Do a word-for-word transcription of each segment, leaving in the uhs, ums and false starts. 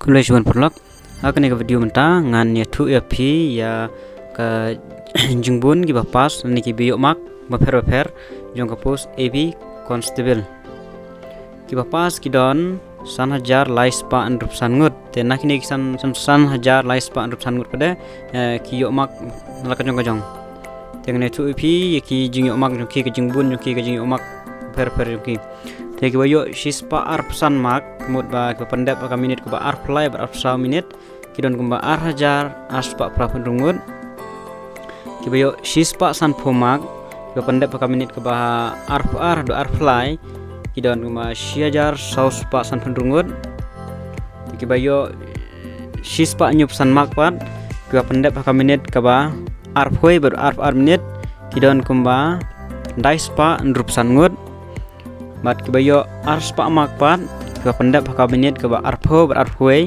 Khublei shibun paralok. Ha kane ka video mynta ngan ïathuh ïa phi ïa ka jingbun kiba pass ne kiba ïoh mark bapher bapher jong ka post A B Constable. Kiba pass ki don san hajar lai spah hynriewphew san ngut. Te na kine ki san, san, san hajar lai spah hynriewphew san ngut pat de, eh, ki ïoh mark na la ka jong ka jong. Te ngan ïathuh ïa phi ïa ki jingïoh mark jong ki, ka jingbun jong ki, ka jingïoh mark bapher bapher jong ki. Te kiba ïoh shispah arphew san mark, ka mut ba kiba pyndep ha ka minit kaba arphew lai bad arphew saw minit, ki don kumba ar hajar ar spah phra phew hynriew ngut. Kiba ïoh shispah sanphew mark, kiba pyndep ha ka minit kaba arphew ar haduh arphew lai, ki don kumba shi hajar saw spah sanphew hynriew ngut. Kiba ïoh shispah hynñiewphew san mark pat, kiba pyndep ha ka minit kaba arphew wei bad arphew ar minit, ki don kumba khyndai spah hynriewphew san ngut. Bad kiba ïoh ar spah mark pat, kiba pyndep ha ka minit kaba arphew bad arphew wei,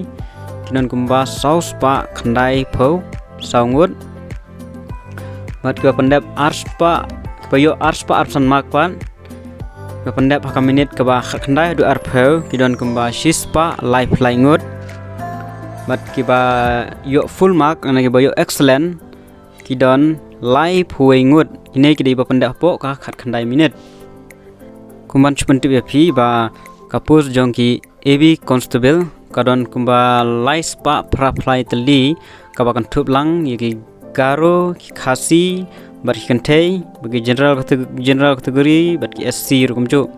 ki don kumba saw spah khyndaiphew saw ngut. Bad kiba pyndep ar spah, kiba ïoh ar spah arphew san mark pat, kiba pyndep ha ka minit kaba khatkhyndai haduh arphew, ki don kumba shispah laiphew lai ngut. Bad kiba ïoh full mark, ne kiba ïoh excellent, ki don laiphew wei ngut. Kine ki dei ba pyndep hapoh ka khatkhyndai minit. Kumban shu pyntip ïa phi ba ka post jong ki A B Constable ka don kumba lai spah phra phew lai tylli kaba kynthup lang ïa ki Garo, ki Khasi, bad ki Kynthei, bad ki general categ-, general category, bad ki S C ruh kumjuh.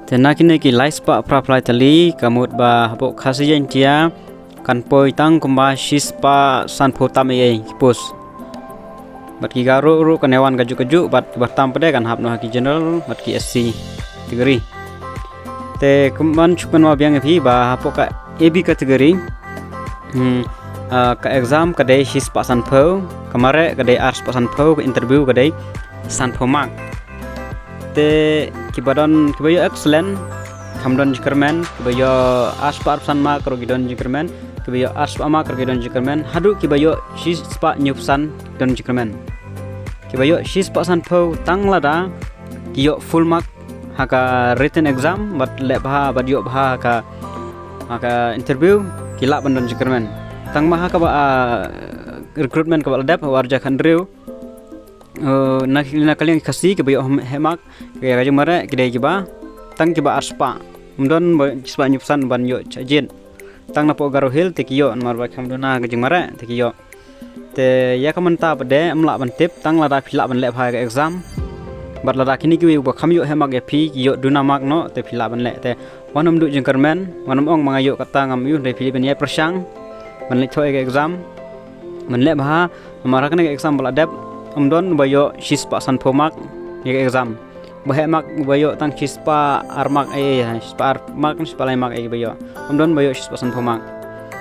Te na kine ki lai spah phra phew lai tylli, ka mut ba hapoh Khasi Jaiñtia kan poi tang kumba shispah sanphew tam ei ei ki post. Bad ki Garo ruh kan ïawan kajuh kajuh, bad kiba tam pat de kan hap noh ha ki general bad ki S C category. Te kumban shu kynmaw biang ïa phi ba hapoh ka A B category, hmm, ah, ka exam ka dei shispah sanphew, ka mareh ka dei ar spah sanphew, ka interview ka dei sanphew mark. Te kiba don, kiba ïoh excellent kam don jingkyrmen, kiba ïoh ar spah arphew san mark ruh ki don jingkyrmen, kiba ïoh ar spah mark ruh ki don jingkyrmen, haduh kiba ïoh shispah hynñiewphew san don jingkyrmen. Kiba ïoh shispah sanphew tang lada ki ïoh full mark ha ka written exam bad leh bha bad ïoh bha ha ka, ha ka interview, ki lah ban don jingkyrmen. Tang ma ha kaba, ah, recruitment kaba la dep ha u ar hajar khathynriew, eh, na, na ka liang ki Khasi kiba ïoh heh mark ïa ka jingmareh ki dei kiba tang kiba ar spah. Ym don ba shispah hynñiewphew san ban ïoh shah jied. Tang napoh Garo Hills te ki ïoh namar ba kam don ha ka jingmareh te ki ïoh. Te ïa ka mynta pat de ym lah ban tip tang lada phi lah ban leh bha ïa ka exam. Bad lada kine kiwei ba kham ïoh heh mark ïa phi ki ïoh duna mark noh te phi lah ban leh. Te wat nym duh jingkyrmen, wat nym ong ma nga ïoh kata ngam ïoh, hynrei phi dei ban ïai pyrshang ban leit thoh ïa ka exam, ban leh bha. Namar ha kane ka exam ba la dep ym don ba ïoh shispah sanphew mark ïa ka exam. Ba heh mark ba ïoh tang shispah ar mark ei ei, shispah ar mark, shispah lai mark ei ei ba ïoh. Ym don ba ïoh shispah sanphew mark.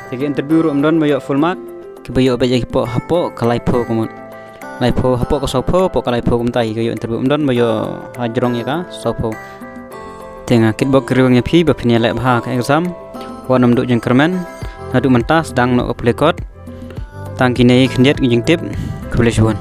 Te ki interview ruh ym don ba ïoh full mark. Kiba ïoh beit ïa ki poh hapoh ka laiphew ka mut. Laiphew hapoh ka sawphew, hapoh ka laiphew kumta kiba ïoh interview. Ym don ba ïoh hajrong ïa ka sawphew. Te nga kitbok kitrwiang ïa phi ba phin ïaleh bha ka exam. Wat nym duh jingkyrmen. Naduh mynta sdang noh ka pule kot. Tang kine khyndiat ki jingtip. Khublei shibun.